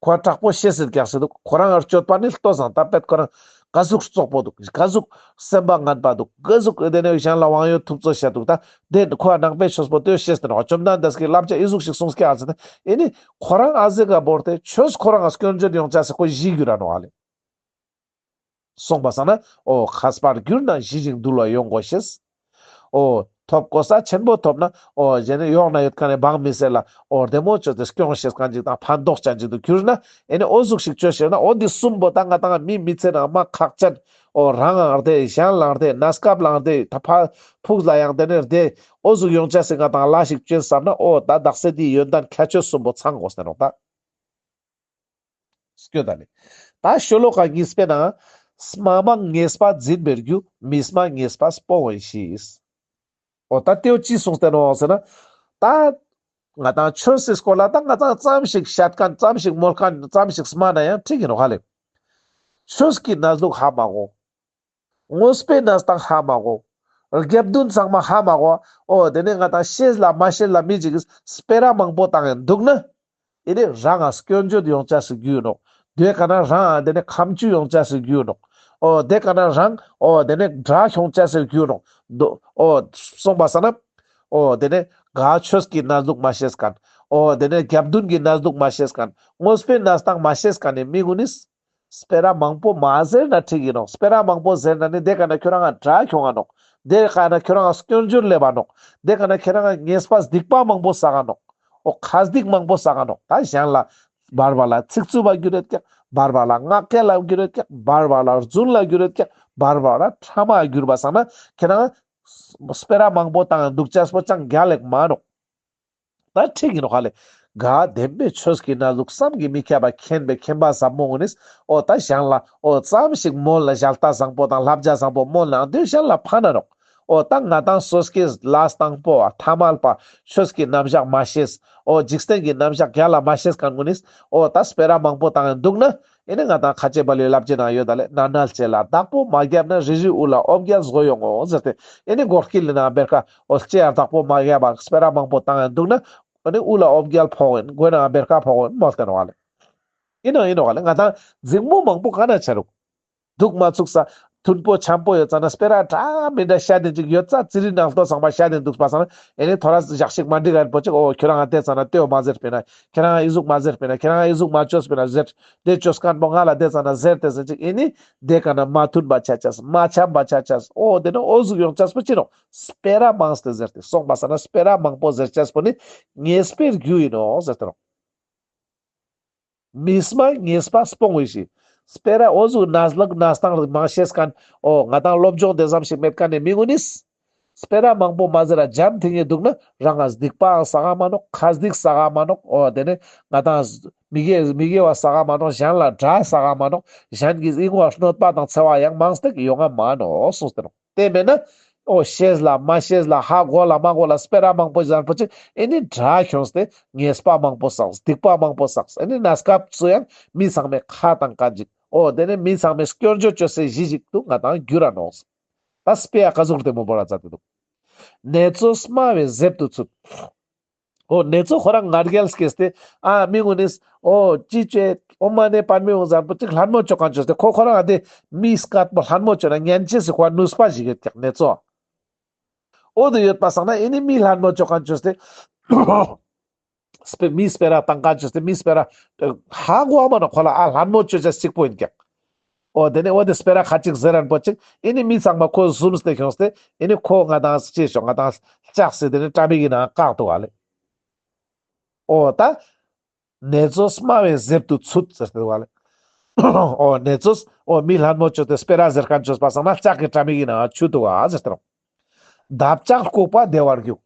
ཁོ་དྲག་པོ་ཤེས་ཟེར་ཀྱག་ཟེར་འདུག་ཁོ་རང་ངར་སྤྱོད་པ་ནི་ལྟོས་སང་ད་པད་ཁོ་རང་ག་ཟུག་རྩོག་པོ་འདུག་ག་ཟུག་སེམས་པ་ངན་པ་འདུག་ག་ཟུག་དེ་ནས་གཞན་ལ་དབང་ཡོད་ཐུབ་ཚོད་བྱས་འདུག་ད་དེ་ཁོ་ནང་པའི་ཆོས་པོ་དེ་ཤེས་ཏེ་ནོག་བཅོམ་ལྡན་འདས་ཀྱི་བསླབ་བྱ་ཨི་ཟུག་ཞིག་གསུངས་ཀྱག་ཟེར་ཏེ་ཨེ་ནི་ཁོ་རང་ཨ་ཟེ་ག་བོར་ཏེ་ཆོས་ཁོ་རང་ང་སྐྱོན་བརྗོད་ཡོང་ཆ་སི་ཁོ་ཞི་རྒྱུ་ར་ནོག་ཨ་ལེ། སོང་པ་སང་ན་འོ་མཁས་པར་གྱུར་ན་ཞི་ཞིང་དུལ་བ་ཡོང་དགོས་ཤེས། འོ་ཐོབ་གོ་ས་ཆེན་པོ་ཐོབ་ན་འོ་གཞན་ནི་ཡོག་ན་ཡོད་མཁན་ནི་འབངས་མི་སེར་ལ་འོ་བདེ་མོ་བཅོས་ཏེ་སྐྱོང་ཤེས་མཁན་ཅིག་དང་ཕན་ཐོགས་ཅན་ཅིག་ཏུ་གྱུར་ན་ཨེ་ནི་འོ་ཟུག་ཞིག་བཅོས་ཤེས་ན་འོ་འདི་གསུམ་པོ་ད་ང་ཏང་མི་མི་ཚེ་ནང་མ་ཁག་ཅན་ འོ་རང་ལའང་བདེ། གཞན་ལའང་བདེ། གནས་སྐབས་ལའང་བདེ། ད་ཕ་ཕུགས་ལ་ཡང་དེ་ནས་བདེ། འོ་ཟུག་ཡོང་ཅེས་སི་ང་དང་ལས་ཤིག་ཅོ་ཡིན་བསམ་ན། འོ་ད་དག་ས་དེའི་ཡོན་ཏན་ཁྱད་ཆོས་གསུམ་པོ་ཚང་དགོས་ཟེར་ནོག་ད། སྐྱོད་ད་ལེ། ད་ཤོ་ལོ་ཀ་གཉིས་པའི་ནང་། སྨྲ་བའི་ཉེས་པ་འཛིན་པའི་རྒྱུ། མི་སྨྲ་ཉེས་པ་སྤོང་བའི་གཞི། འོ་ད་དེའོ་ཅི་གསུངས་ཏེ་ནོག་ཟེར་ན། ད་ང་དང་ཆོས་སི་སྐོར་ལ་ད་ང་དང་ཙམ་ཞིག་བཤད་མཁན། ཙམ་ཞིག་མོལ་མཁན། ཙམ་ཞིག་སྨྲ་ན་ཡང་འགྲིག་གི་ནོག་ཧ་ལེ། ཆོས་ཀྱི་གནས་ལུགས་ཧ་མ་གོ། དངོས་པོའི་གནས་སྟངས་ཧ་མ་གོ། རྒྱབ་མདུན་ཚང་མ་ཧ་མ་གོ། འོ་དེ་ནས་ང་དང་ཤེས་ལ་མ་ཤེས་ལ་མི་ཅིག་གིས་སྤེ་ར་མང་པོ་བཏང་ཡིན་འདུག་ན། ཨེ་ནི་རང་ང་སྐྱོན་བརྗོད་ཡོང་ཅེས་སི་རྒྱུ་ནོག། དེ་ཀ་ན་རང་ང་དེ་ནས་ཁམས་ཆུ་ཡོང་ཅེས་སི་རྒྱུ་ནོག། འོ་དེ་ཀ་ན་རང་འོ་དེ་ནས་དགྲ་ཁྱོང་ཅེས་སི་རྒྱུ་ནོག། འོ་སོང་པ་ས་ན། འོ་དེ་ནས་ག་ཆོས་ཀྱི་གནས་ལུགས་མ་ཤེས་མཁན། འོ་དེ་ནས་རྒྱབ་མདུན་གྱི་གནས་ལུགས་མ་ཤེས་མཁན། དངོས་པོའི་གནས་སྟངས་མ་ཤེས་མཁན་ནི་མི་ཀུན་ནི། སྤེ་ར་མང་པོ་མ་ཟེར་ན་འགྲིག་གི་ནོག། སྤེ་ར་མང་པོ་ཟེར་ན་ནི་དེ་ཀ་ན་ཁྱོ་རང་ང་དགྲ་ཁྱོང་ང་ནོག། དེ་ཀ་ན་ཁྱོ་རང་ང་སྐྱོན་བརྗོད་སླེབ་བ་ནོག། དེ་ཀ་ན་ཁྱོ་རང་ང་ཉེས་པ་སྡིག་པ་མང་པོ་བསགས་ནོག། འོ་ཁ་སྡིག་མང་པོ་བསགས་ནོག། ད་གཞན་ལ་བར་བར་ལ་ཚིག་རྩུབ་པ་འགྱུར་ཡོད་ཀྱག། བར་བར་ལ་ངག་འཁྱལ་ལ་འགྱུར་ཡོད་ཀྱག། བར་བར་ལ་རྫུན་ལ་འགྱུར་ཡོད་ཀྱག། བར་བར་ལ་ཕྲ་མ་འགྱུར་བ་སང་ན་ཁྱོ་རང་སྤེ་ར་མང་པོ་བཏང་འདུག་ཅེས་པོ་ཅང་རྒྱལ་ལ་མ་ནོག། ད་འགྲིག་གི་ནོག་ཧ་ལེ། ག་བདེན་པའི་ཆོས་ཀྱི་གནས་ལུགས་བསམ་གྱིས་མི་ཁྱབ་པ་མཁྱེན་པའི་མཁྱེན་པ་ཟབ་མོ་ཀུན་ནི། འོ་ད་གཞན་ལ་འོ་ཙམ་ཞིག་མོལ་ལ་ཞལ་ཏ་བཟང་པོ་དང་བསླབ་བྱ་བཟང་པོ་མོལ་ནའང་དེ་གཞན་ལ་ཕན་ན་ནོག། འོ་ད་ང་དང་སོ་སྐྱེས་ལ་དང་པོ་ཐ་མལ་པ་ཆོས་ཀྱི་རྣམ་གཞག་མ་ཤེས། འོ་འཇིག་རྟེན་གྱི་རྣམ་གཞག་རྒྱལ་ལ་མ་ཤེས་མཁན་ཀུན་ནི། འོ་ད་སྤེ་ར་མང་པོ་བཏང་འདུག་ན། ཨེ་ནི་ང་དང་ཁ་ཆེ་བ་ལོའི་བསླབ་བྱའི་ནང་ཡོད་ད་ལེ། ནག་ནལ་བྱེད་ལ་བདག་པོ་མ་བརྒྱབ་ན། རེ་རེའི་དབུ་ལ་འོ་བརྒྱལ་བཟོ་ཡོང་ངོ་ཟེར་ཏེ། ཨེ་ནི་སྒོར་ཁྱི་ལ་ན་བེར་ཀ། འོ་ལྕེ་ཡ་བདག་པོ་མ་བརྒྱབ་པ་སྤེ་ར་མང་པོ་བཏང་ཡིན་འདུག་ན། ཨེ་ནི་དབུ་ལ་འོ་བརྒྱལ་ཕོག་ཡིན། མགོའི་ནང་བེར་ཀ་ཕོག་ཡིན་མོལ་ཏེ་ནོག་ལེ། ཨིན་ནོག་ཨིན་ནོག་ལེ། ང་དང་འཛིང་མོ་མང་པོ་ག་ན་ཆ་རུག། འདུག་མ་ཚུགས་ས། མཐུན་པོ་འཆམ་པོ་ཡོད་ཙ་ན་སྤེ་ར་འདྲ་མི་འདྲ་བཤད་དེ་ཅིག་ཡོད་ཙ་ཙི་རི་ནང་ལྟོ་ཚང་མ་བཤད་དེ་འདུག་པ་སང་ན། ཨེ་ནི་ཐོ་རས་ཞག་ཞིག་མ་འགྲིག་ག་ཡིན་པོ་ཅིག། འོ་ཁྱོ་རང་ང་དེ་ཙ་ན་ལྟོ་མ་ཟེར་པས་ན། ཁྱོ་རང་ང་ཨི་ཟུག་མ་ཟེར་པས་ན། ཁྱོ་རང་ང་ཨི་ཟུག་མ་བཅོས་པས་ན་ཟེར། དེ་བཅོས་མཁན་པོ་ང་ལ་དེ་ཙ་ན་ཟེར་ཏེ་ཟེར་ཅིག། ཨེ་ནི་དེ་ཀ་ན་མ་མཐུན་པ་ཆ་ཅེས། མ་འཆམ་པ་ཆ་ཅེས། འོ་དེ་ནི་འོ་ཟུག་ཡོང་ཅེས་པོ་ཅི་ནོག། སྤེ་ར་མང་སྟེ་ཟེར་ཏེ། སོང་པ་སང་ན་སྤེ་ར་མང་པོ་ཟེར་ཅེས་པོ་ནི་ཉེས་པའི་རྒྱུ་ཡིན་ནོག་ཟེར་ཏེ་ནོག། མི་སྨྲ་ཉེས་པ་སྤོང་བའི་གཞི། སྤེ་ར་འོ་ཟུག་གནས་ལུགས་གནས་སྟངས་མ་ཤེས་མཁན། འོ་ང་དང་སློབ་སྦྱོང་དེ་ཙམ་ཞིག་མེད་མཁན་ནི་མི་ཀུན་ནི། སྤེ་ར་མང་པོ་མ་ཟེར་ར་འཇམ་ཐིང་ངེ་འདུག་ན། རང་ང་སྡིག་པའང་བསགས་མ་ནོག། ཁ་སྡིག་བསགས་མ་ནོག། འོ་དེ་ནས་ང་དང་མི་དགེ་མི་དགེ་བ་བསགས་མ་ནོག། གཞན་ལ་དགྲ་བསགས་མ་ནོག། གཞན་གྱི་ཨིན་བ་གནོད་པ་དང་འཚེ་བ་ཡང་མང་སྟེ་ཡོང་ང་མ་ནོག་གསུངས་ཏེ་ནོག། དེ་མེད་ན། འོ་ཤེས་ལ་མ་ཤེས་ལ་ཧ་གོ་ལ་མ་གོ་ལ་སྤེ་ར་མང་པོ་ཟེར་པོ་ཅིག། ཨེ་ནི་དགྲ་ཁྱོངས་ཏེ་ཉེས་པ་མང་པོ་བསགས། སྡིག་པ་མང་པོ་བསགས། ཨེ་ནི་གནས་སྐབས་སུ་ཡང་མི་ཚང་མའི་ཁ་བཏང་མཁན་ཅིག། འོ་དེ་ནས་མི་ཚང་མའི་སྐྱོན་བརྗོད་བཅོས་སའི་གཞི་ཞིག་ཏུ་ང་དང་འགྱུར་ར་ནོག། ད་སྤེ་ར་ག་ཟུག་དེ་མོ་བོར་ར་མཛད་དེ་འདུག། ནེ་ཙོ་སྨྲ་བའི་ཟེབ་ཏུ་ཚུད། འོ་ནེ་ཙོ་ཁོ་རང་ང་རྒྱལ་སྐྱེས་ཏེ། ཨ་མི་ཀུན་ནི། འོ་ཅི་བཅོས། འོ་མ་ནེ་པར་མི་འོང་ཟེར་པོ་ཅིག་ལྷན་མོ་ཅོ་མཁན་བཅོས་ཏེ། ཁོ་ཁོ་རང་ཨ་དེ་མི་སྐད་པོ་ལྷན་མོ་ཅོ་ན་ཉན་ཅེས་སི་ཁོ་ནུས་པ་ཞིག་ཡོད་ཀྱག་ནེ་ཙོ། འོ་དེ་ཡོད་པ་སང་ན་ཨེ་ནི་མི་ལྷན་མོ་ཅོ་མཁན་བཅོས་ཏེ། སྤེ་མི་སྤེ་ར་བཏང་མཁན་བཅོས་ཏེ། མི་སྤེ་ར་ཧ་གོ་བ་མ་ནོག། ཁོ་ལ་ཨ་ལྷན་མོ་ཅོ་ཅེས་གཅིག་པོ་ཡིན་ཀྱག། འོ་དེ་ནས་འོ་དེ་སྤེ་ར་ཁ་ཅིག་ཟེར་རན་པོ་ཅིག། ཨེ་ནི་མི་ཚང་མ་ཁོ་ཟུམས་ཏེ་ཁྱོངས་ཏེ། ཨེ་ནི་ཁོ་ང་དང་ཅི་ཞོག་ང་དང་ལྕགས་སི་དེ་ནི་ཏྲ་མིག་གི་ནང་བཀག་འདུག་ག་ལེ། འོ་ད། ནེ་ཙོ་སྨྲ་བའི་ཟེབ་ཏུ་ཚུད་ཟེར་ཏེ་འདུག་ག་ལེ། འོ་ནེ་ཙོ། འོ་མི་ལྷན་མོ་ཅོས་ཏེ་སྤེ་ར་ཟེར་མཁན་བཅོས་པ་སང་ན་ལྕགས་ཀྱི་ཏྲ་མིག་གི་ནང་ཚུད་འདུག་ག་ཟེར་ཏེ་རོ། འདབ་ཆགས་ལྐུགས་པ་བདེ་བར་རྒྱུག།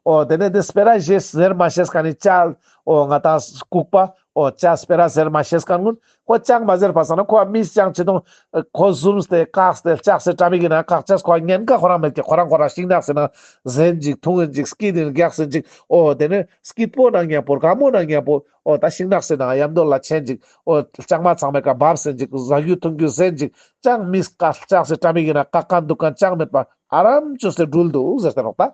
འོ་དེ་ནས་དེ་སྤེ་ར་ཞེས་ཟེར་མ་ཤེས་མཁན་ནི་ལྕགས། འོ་ང་དང་ལྐུགས་པ། འོ་ལྕགས་སྤེ་ར་ཟེར་མ་ཤེས་མཁན་ཀུན། ཁོ་ལྕགས་མ་ཟེར་པ་སང་ན་ཁོ་མི་ལྕགས་ཅི་དང་། ཁོ་ཟུམས་ཏེ་བཀགས་ཏེ་ལྕགས་སི་ཏྲ་མིག་གི་ནང་བཀག་ཅེས་ཁོ་ཉེན་ཁ་ཁོ་རང་མེད་ཀྱག། ཁོ་རང་ཁོ་རང་ཤིང་ནགས་སི་ནང་ཟན་ཅིག་འཐུང་ཡིན་ཅིག། སྐྱིད་དེ་རྒྱགས་ཡིན་ཅིག། འོ་དེ་ནས་སྐྱིད་པོ་ནང་མཉམ་པོ་དགའ་མོ་ནང་མཉམ་པོ། འོ་ད་ཤིང་ནགས་སི་ནང་ཡམ་དོ་ལ་ཆེན་ཅིག། འོ་ལྕང་མ་ཚང་མའི་ཀ་བབས་ཡིན་ཅིག། ཟ་རྒྱུ་འཐུང་རྒྱུ་ཟན་ཅིག། ལྕགས་མི་སྐད་ལྕགས་སི་ཏྲ་མིག་གི་ནང་བཀག་མཁན་འདུག་མཁན་ལྕགས་མེད་པ་ཨ་རམ་བཅོས་ཏེ་འགྲུལ་འདུག་ཟེར་ཏེ་རོགས་ད།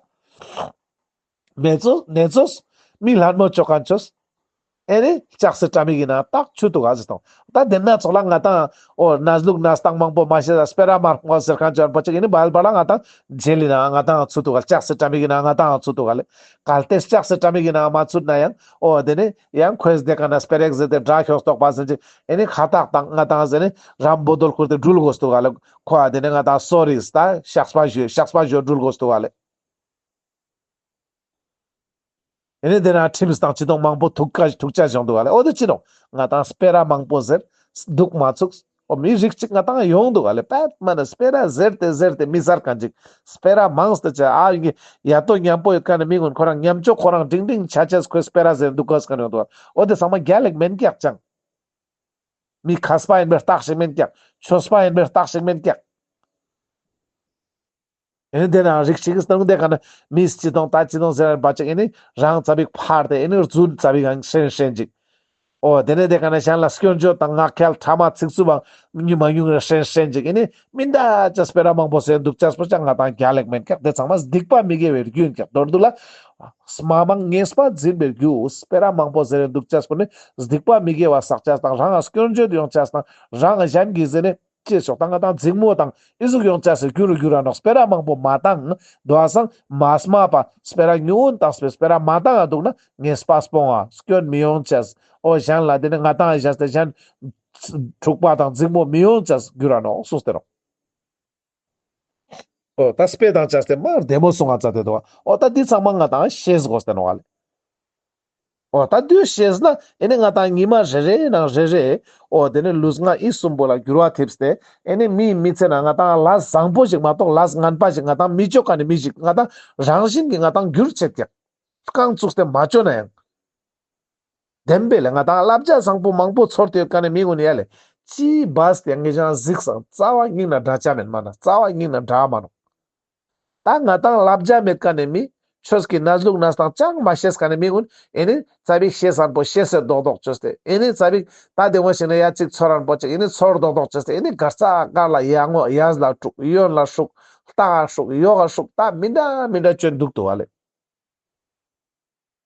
མེ་ཙོ་ནེ་ཙོས་མི་ལྷན་མོ་ཅོ་མཁན་བཅོས། ཨེ་ནི་ལྕགས་སི་ཏྲ་མིག་གི་ནང་བཏགས་ཚུད་འདུག་ག་ཟེར་དང་། ད་དེ་ན་ཚོགས་ལ་ང་དང་འོ་གནས་ལུགས་གནས་སྟངས་མང་པོ་མ་ཤེས་ལ་སྤེ་ར་མ་སྨྲ་ཟེར་མཁན་བཅོ་ཡིན་པོ་ཅིག། ཨེ་ནི་བལ་བལ་ལ་ང་དང་མཇལ་ལི་ནང་ང་དང་ཚུད་འདུག་ག། ལྕགས་སི་ཏྲ་མིག་གི་ནང་ང་དང་ཚུད་འདུག་ག་ལེ། གལ་ཏེ་ལྕགས་སི་ཏྲ་མིག་གི་ནང་མ་ཚུད་ན་ཡང་འོ་དེ་ནི་ཡང་ཁོས་དེ་ཀ་ན་སྤེ་ར་ཟེར་ཏེ་དགྲ་ཁྱོངས་ཏོག་པ་ཟེར་ཅིག། ཨེ་ནི་ཁ་བཏགས་དང་ང་དང་ཟེར་ནི་རམ་བོ་དོལ་ཁུར་ཏེ་འགྲུལ་དགོས་འདུག་ག་ལེ། ཁོ་ཨ་དེ་ནི་ང་དང་སོ་རིས་ད་བཤགས་པ་ཞུ་བཤགས་པ་ཞུ་འགྲུལ་དགོས་འདུག་ག་ལེ། ཨེ་ནི་དེ་ན་ཁྲིམས་དང་ཅི་དང་མང་པོ་ཐུག་ཀ་ཐུག་ཆ་བྱུང་འདུག་ག་ལེ། འོ་དེ་ཅི་ནོག། ང་དང་སྤེ་ར་མང་པོ་ཟེར་འདུག་མ་ཚུགས། མི་རིགས་ཅིག་ང་ཏང་ཡོང་འདུག་ག་ལེ། པད་མ་ན་སྤེ་ར་ཟེར་ཏེ་ཟེར་ཏེ་མི་ཟེར་མཁན་ཅིག་སྤེ་ར་མང་སྟེ་ཆ་ཨ་ཡ་ཏོ་མཉམ་པོ་ཡོད་མཁན་ནི་མི་ཀུན་ཁོ་རང་མཉམ་ཅོག་ཁོ་རང་འབྲིང་འབྲིང་ཆ་ཆས་ཁོས་སྤེ་ར་ཟེར་འདུག་ག་ཟེར་མཁན་ཡོང་འདུག་འོ་དེ་ཚང་མ་རྒྱལ་ལེགས་མེན་ཀྱག་ཅང་། མི་མཁས་པ་ཡིན་པའི་རྟགས་ཤིག་མེན་ཀྱག་ཆོས་པ་ཡིན་པའི་རྟགས་ཤིག་མེན་ཀྱག་ཨེ་ནི་དེ་ནང་རིགས་ཅིག་གི་སྟེང་དེ་ཀ་ན་མིས་ཅི་དང་ད་ཅི་དང་ཟེར་བ་ཅིག་ཨེ་ནི་རང་ཙ་པིག་ཕར་ཏེ་ཨེ་ནི་རྫུན་ཙ་པིག་ཨང་ཧྲེན་ཧྲེན་ཅིག་འོ་དེ་ནས་དེ་ཀ་ན་གཞན་ལ་སྐྱོན་བརྗོད་དང་ངག་འཁྱལ་ཕྲ་མ་ཚིག་རྩུབ་པའང་ཉུང་མ་ཉུང་རེ་ཧྲེན་ཧྲེན་ཅིག་ཨེ་ནི་མི་འདྲ་ཅིག་སྤེ་ར་མང་པོ་ཟེར་འདུག་ཅེས་པོ་ཅང་ང་ཏང་རྒྱལ་ལེགས་མེན་ཀྱག་དེ་ཚང་མ་སྡིག་པ་མི་དགེ་བའི་རྒྱུ་ཡིན་ཀྱག་མདོར་བསྡུ་ལ། སྨྲ་མང་ཉེས་པ་འཛིན་པའི་རྒྱུ། སྤེ་ར་མང་པོ་ཟེར་འདུག་ཅེས་པོ་ནི་སྡིག་པ་མི་དགེ་བ་བསགས་ཅེས་དང་རང་ང་སྐྱོན་བརྗོད་ཡོང་ཅེས་དང་རང་ང་གཞན་གྱིས་ཟེར་ནས་ཅེས་ཤོག་དང་ང་ཏང་འཛིང་མོ་དང་ཨི་ཟུག་ཡོང་ཅེས་སི་རྒྱུ་རུ་འགྱུར་ར་ནོག་སྤེ་ར་མང་པོ་མ་བཏང་། དོ་བ་སང་མ་སྨྲ་བ་སྤེ་ར་ཉུང་ངུན་བཏང་སྤེ་སྤེ་ར་མ་བཏང་ང་འདུག་ན་ཉེས་པ་སྤོང་བ་སྐྱོན་མི་ཡོང་ཅེས། འོ་གཞན་ལ་དེ་ནི་ང་ཏང་ཨེ་བཞག་སྟེ་གཞན་འཁྲུག་པ་དང་འཛིང་མོ་མི་ཡོང་ཅེས་འགྱུར་ར་ནོག་གསུངས་ཏེ་ནོག་འོ་ད་སྤེ་དང་བཅས་ཏེ་མ་བདེ་མོ་གསུང་ང་ཙ་དེ་དོ། འོ་ད་འདི་ཚང་མ་ང་ཏང་ཤེས་དགོས་ཏེ་ནོག་ལེ། འོ་ད་འདི་ཤེས་ན་ཨེ་ནི་ང་ཏང་ཉི་མ་རེ་རེ་ནང་རེ་རེ་འོ་དེ་ནི་ལུས་ངག་ཡིད་གསུམ་པོ་ལ་འགྱུར་བ་ཐེབས་ཏེ་ཨེ་ནི་མིའི་མི་ཚེ་ན་ང་ཏང་ལས་བཟང་པོ་ཞིག་མ་གཏོགས་ལས་ངན་པ་ཞིག་ང་ཏང་མི་ཅོ་མཁན་ནི་མི་ཞིག་ང་ཏང་རང་བཞིན་གྱི་ང་ཏང་འགྱུར་ཆེད་ཀྱག་རྐང་བཙུགས་ཏེ་མ་བཅོས་ན་ཡང་། བདེན་པས་ལེ། ང་ཏང་བསླབ་བྱ་བཟང་པོ་མང་པོ་ཚོར་ཏེ་ཡོད་མཁན་ནི་མི་ཀུན་ཡ་ལེ། ཅི་བས་ཏེ་ངེད་ཅག་གཟིགས་སང་རྩ་བ་ཉིད་ནས་འདྲ་ཆ་མེད་མ་ན་རྩ་བ་ཉིད་ནས་འདྲ་མ་ནོག་ད་ང་ཏང་བསླབ་བྱ་མེད་མཁན་ནི་མི་ཆོས་ཀྱི་གནས་ལུགས་གནས་སྟངས་ཅང་མ་ཤེས་མཁན་ནི་མི་ཀུན་ཨེ་ནི་ཙ་པིག་ཤེས་སང་པོ་ཤེས་སེ་རྡོག་རྡོག་བཅོས་ཏེ་ཨེ་ནི་ཙ་པིག་ད་དེ་ངོ་ཤེས་ན་ཡ་ཅིག་ཚོར་རང་པོ་ཅིག་ཨེ་ནི་ཚོར་རྡོག་རྡོག་བཅོས་ཏེ་ཨེ་ནི་གར་ཙ་གར་ལ་ཡ་ངོ་ཡས་ལ་དཀྲུག་གཡོན་ལ་དཀྲུག་ལྟག་དཀྲུག་ཡོག་ག་དཀྲུག་ད་མི་འདྲ་མི་འདྲ་བཅོས་འདུག་ཏོ་བ་ལེ།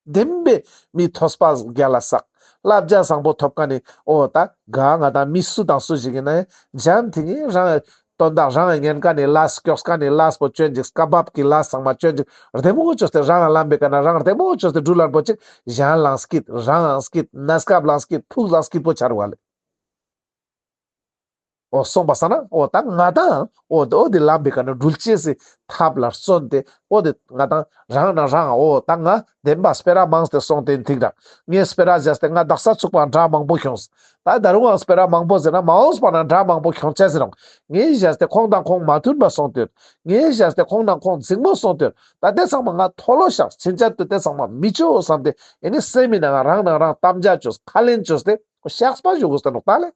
བདེན་པའི་མི་ཐོས་པ་རྒྱལ་ལ་བསགས། བསླབ་བྱ་བཟང་པོ་ཐོབ་མཁན་ནི་འོ་ད་ག་ང་ཏང་མི་སུ་དང་སུ་ཞིག་ཡིན་ན་ཡང་འཇམ་ཐིང་ངེ་རང་དོན་དག་རང་ཉན་མཁན་ནི་ལས་སྐྱོགས་མཁན་ནི་ལས་པོ་བཅོན་ཅིག་སྐབས་བབ་ཀྱི་ལས་ཚང་མ་བཅོན་ཅིག་བདེ་མོ་བཅོས་ཏེ་རང་ལམ་པའི་ཀ་ན་རང་བདེ་མོ་བཅོས་ཏེ་འགྲུལ་ལན་པོ་ཅིག་གཞན་ལའང་སྐྱིད་རང་ལའང་སྐྱིད་གནས་སྐབས་ལའང་སྐྱིད་ཕུགས་ལའང་སྐྱིད་པོ་ཆ་རུག་ལེ། འོ་སོང་པ་སང་ན་འོ་ད་ང་ཏང་འོ་འོ་དེ་ལམ་པའི་ཀ་ན་འགྲུལ་ཅེས་སི་ཐབས་ལ་བརྩོན་ཏེ་འོ་དེ་ང་ཏང་རང་ན་རང་འོ་ད་ང་བདེན་པ་སྤེ་ར་མང་སྟེ་སོང་སྟེ་ཐིག་ར་ངས་སྤེ་ར་བཞག་སྟེ་ང་དག་ས་ཚུགས་པ་འདྲ་མང་པོ་ཁྱོངས། ད་ད་རུང་ང་སྤེ་ར་མང་པོ་ཟེར་ན་མ་འོངས་པ་ན་འདྲ་མང་པོ་ཁྱོང་ཆ་ཟེར་རུང་ངས་བཞག་སྟེ་ཁོང་དང་ཁོང་མ་མཐུན་པ་སོང་སྟེ་ངས་བཞག་སྟེ་ཁོང་དང་ཁོང་འཛིང་མོ་སོང་སྟེ་ད་དེ་ཚང་མ་ང་མཐོལ་ལོ་བཤགས་ཕྱིན་ཆད་དུ་དེ་ཚང་མ་མི་ཆོ་བསམ་སྟེ་ཨེ་ནི་སེམས་མི་ནང་ང་རང་ནང་རང་དམ་བཅའ་བཅོས་ཁས་ལེན་བཅོས་ཏེ་བཤགས་པ་ཞུ་དགོས་ཏེ་ནོག་ད་ལེ།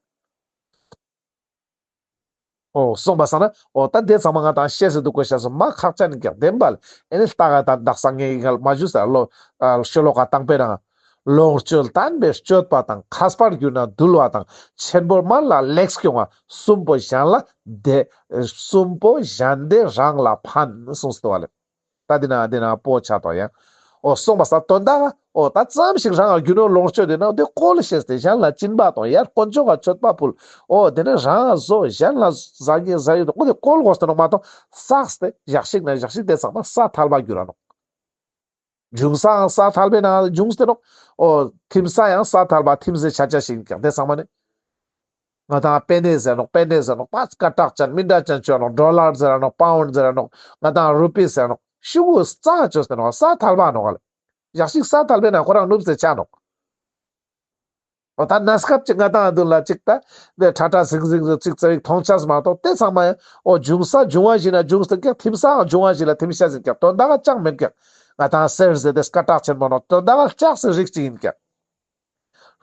འོ་སོང་པ་སང་ན་འོ་ད་དེ་ཚང་མ་ང་ཏང་ཤེས་སེ་འདུག་གོ་ཤེས་སེ་མ་ཁག་ཅན་ནི་ཀྱག་བདེན་པ་ལེ། ཨེ་ནི་ལྟ་ག་ད་དག་ས་ངས་ཡིན་ག་མ་ཞུས་ས་ལོ་ཤོ་ལོ་ཀ་དང་པོའི་ནང་ལོངས་སྤྱོད་བརྟན་པའི་སྤྱོད་པ་དང་མཁས་པར་གྱུར་ན་འདུལ་བ་དང་ཆེན་པོར་སྨྲ་ལ་ལེགས་སྐྱོང་བ་གསུམ་པོ་གཞན་ལ་བདེ་གསུམ་པོ་གཞན་བདེ་རང་ལ་ཕན་གསུངས་སོ་བ་ལེ། ད་འདི་ན་འདི་ན་པོ་ཆ་དོ་ཡང་། འོ་སོང་པ་ས་དོན་དག་འོ་ད་ཙམ་ཞིག་རང་ལ་རྒྱུ་ནོར་ལོངས་སྤྱོད་དེ་ན་དེ་བཀོལ་ཤེས་ཏེ་གཞན་ལ་སྦྱིན་པ་དང་ཡར་དཀོན་མཆོག་ག་མཆོད་པ་ཕུལ། འོ་དེ་ནས་རང་ལ་བཟོ་གཞན་ལ་ཟ་གི་ཟ་ཡི་དང་འོ་དེ་བཀོལ་དགོས་ཏེ་ནོག་མ་གཏོགས་བསགས་ཏེ་ཞག་ཞིག་ན་ཞག་ཞིག་དེ་ཚང་མ་ས་ཐལ་བ་འགྱུར་ར་ནོག་འབྱུང་ས་ཡང་ས་ཐལ་བའི་ནང་འབྱུང་སྟེ་ནོག་འོ་ཐིམ་ས་ཡང་ས་ཐལ་བ་ཐིམ་སེ་ཆ་ཆ་ཞིག་ཀྱང་དེ་ཚང་མ་ནི། ང་ཏང་པེ་ནེ་ཟེར་ནོག་པེ་ནེ་ཟེར་ནོག་པ་སྐད་གྲགས་ཅན་མི་འདྲ་ཅན་བཅོས་ནོག་ཌོ་ལར་ཟེར་ནོག་པའུན་ཌ་ཟེར་ནོག་ང་ཏང་རུ་པི་ཟེར་ནོག་ཤུ་གུ་རྩ་བཅོས་ཏེ་ནོག་ས་ཐལ་བ་ནོག་ལེ། ཞག་ཞིག་ས་ཐལ་བའི་ནང་ཁོ་རང་ནུབ་སེ་ཆ་ནོག་འོ་ད་གནས་སྐབས་ཅིག་ང་ཏང་མདུན་ལ་ཅིག་ད་དེ་ཁྲ་ཁྲ་ཟིག་ཟིག་ཟིག་ཅིག་ཙ་བིག་མཐོང་ཆས་མ་གཏོགས་དེ་ཚང་མ་ཡང་འོ་འབྱུང་ས་འབྱུང་བ་ཞིག་ན་འབྱུང་སྟེ་ཀྱང་ཐིམ་སའང་འབྱུང་བ་ཞིག་ལ་ཐིམ་ཤ་ཟིག་ཀྱང་དོན་དག་ཅང་མེད་ཀྱང་ང་ཏང་གསེར་ཟེར་ཏེ་སྐད་གྲགས་ཆེན་མོ་ནོག་དོན་དག་ལྕགས་སི་རིགས་ཅིག་ཡིན་ཀྱང་།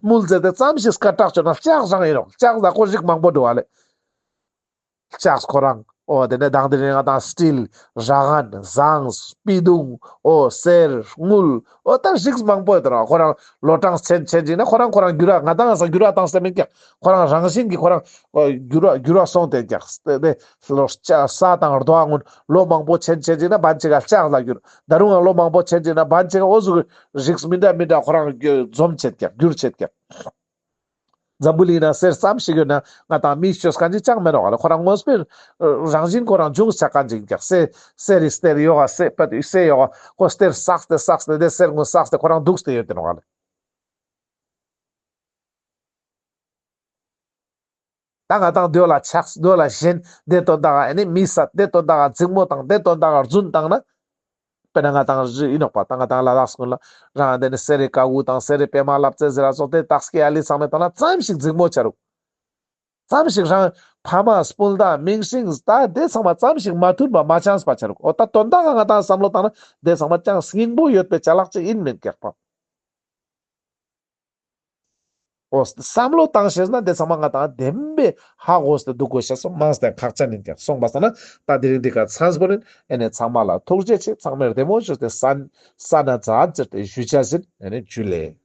དངུལ་ཟེར་ཏེ་ཙམ་ཞིག་སྐད་གྲགས་ཆོད་ན་ལྕགས་རང་ཡིན་རུང་ལྕགས་ལ་ཁོ་རིགས་མང་པོ་འདུག་བ་ལེ། ལྕགས་ཁོ་རང་འོ་དེ་ནས་དང་དེ་ནས་ང་ཏང་སི་ཊིལ་ར་གན་ཟངས་སྤྱི་བཏུང་འོ་གསེར་དངུལ་འོ་ད་རིགས་མང་པོ་ཡོད་དེ་ནོག་ཁོ་རང་ལོ་གྲངས་ཆེན་ཆེན་ཅིག་ན་ཁོ་རང་ཁོ་རང་འགྱུར་བ་ང་ཏང་ས་འགྱུར་བ་བཏང་སྟེ་མིན་ཀྱང་ཁོ་རང་རང་བཞིན་གྱི་ཁོ་རང་འོ་འགྱུར་བ་འགྱུར་བ་སོང་སྟེ་ཀྱང་དེ་ལོ་ས་དང་རྡོ་བ་གུན་ལོ་མང་པོ་ཆེན་ཆེན་ཅིག་ན་བན་ཅིག་ག་ལྕགས་ལ་འགྱུར། ད་རུང་ཡང་ལོ་མང་པོ་ཆེན་ཅིག་ན་བན་ཅིག་ག་འོ་ཟུག་རིགས་མི་འདྲ་མི་འདྲ་ཁོ་རང་འཛོམས་ཆེད་ཀྱག་འགྱུར་ཆེད་ཀྱག་འཛམ་བུ་གླིང་ན་གསེར་ཙམ་ཞིག་ཡོད་ན་ང་ཏང་མིས་བཅོས་མཁན་ཅིག་ཅང་མེད་ནོག་ལེ། ཁོ་རང་དངོས་པོའི་རང་བཞིན་ཁོ་རང་འབྱུང་ཆ་མཁན་ཅིག་ཀྱག་གསེར་གསེར་རི་གསེར་ཡོག་ག་གསེར་པད་གསེར་ཡོག་ག་ཁོ་གསེར་བསགས་ཏེ་བསགས་ཏེ་དེ་གསེར་དངུལ་བསགས་ཏེ་ཁོ་རང་འདུག་སྟེ་ཡོད་དེ་ནོག་ལེ། ད་ང་ཏང་འདོད་ལ་ཆགས་འདོད་ལ་ཞེན་དེ་དོན་དག་ཨ་ནི་མི་སད་དེ་དོན་དག་འཛིང་མོ་དང་དེ་དོན་དག་རྫུན་བཏང་ན། དཔེར་ན་ང་ཏང་རི་ཡིན་ནོག་པ་ད་ང་ཏང་ལ་དྭགས་སྔོན་ལ་རང་དེ་ནི་གསེར་རི་ཀ་གུ་དང་གསེར་རི་པད་མ་ལབ་ཙེ་ཟེར་ར་སོགས་དེ་སྟག་སྐྱེ་ཨ་ལི་ཚང་མའི་དོན་ལ་ཙམ་ཞིག་འཛིང་མོ་ཆ་རུག་ཙམ་ཞིག་རང་ཕ་མ་སྤུན་ཟླ་མིང་སྲིང་ད་དེ་ཚང་མ་ཙམ་ཞིག་མ་མཐུན་པ་མ་ཆགས་པ་ཆ་རུག་འོ་ད་དོན་དག་ག་ང་ཏང་བསམ་བློ་བཏང་ན་དེ་ཚང་མ་ཅང་སྙིང་པོ་ཡོད་པའི་ཅ་ལག་ཅིག་ཡིན་མིན་ཀྱག་པ། འོ་བསམ་བློ་བཏང་ཤེས་ན་དེ་ཚང་མ་ང་ཏང་བདེན་པའི་ཧ་གོ་སྟེ་འདུག་དགོས་ཤེས་སོ་མང་སྟེ་ཁག་ཅན་ཡིན་ཀྱག་སོང་པ་སང་ན་ད་དེ་རིང་འདི་ག་ཚང་པོ་ནི་ཨེ་ནི་ཚང་མ་ལ་ཐུགས་རྗེ་ཆེ། ཚང་མས་བདེ་མོ་བྱོས་ཏེ་ས་ས་ན་ཛ་ཛེར་ཏེ་ཞུ་ཆ་ཟིན་ཨེ་ནི་ཇུ་ལེ།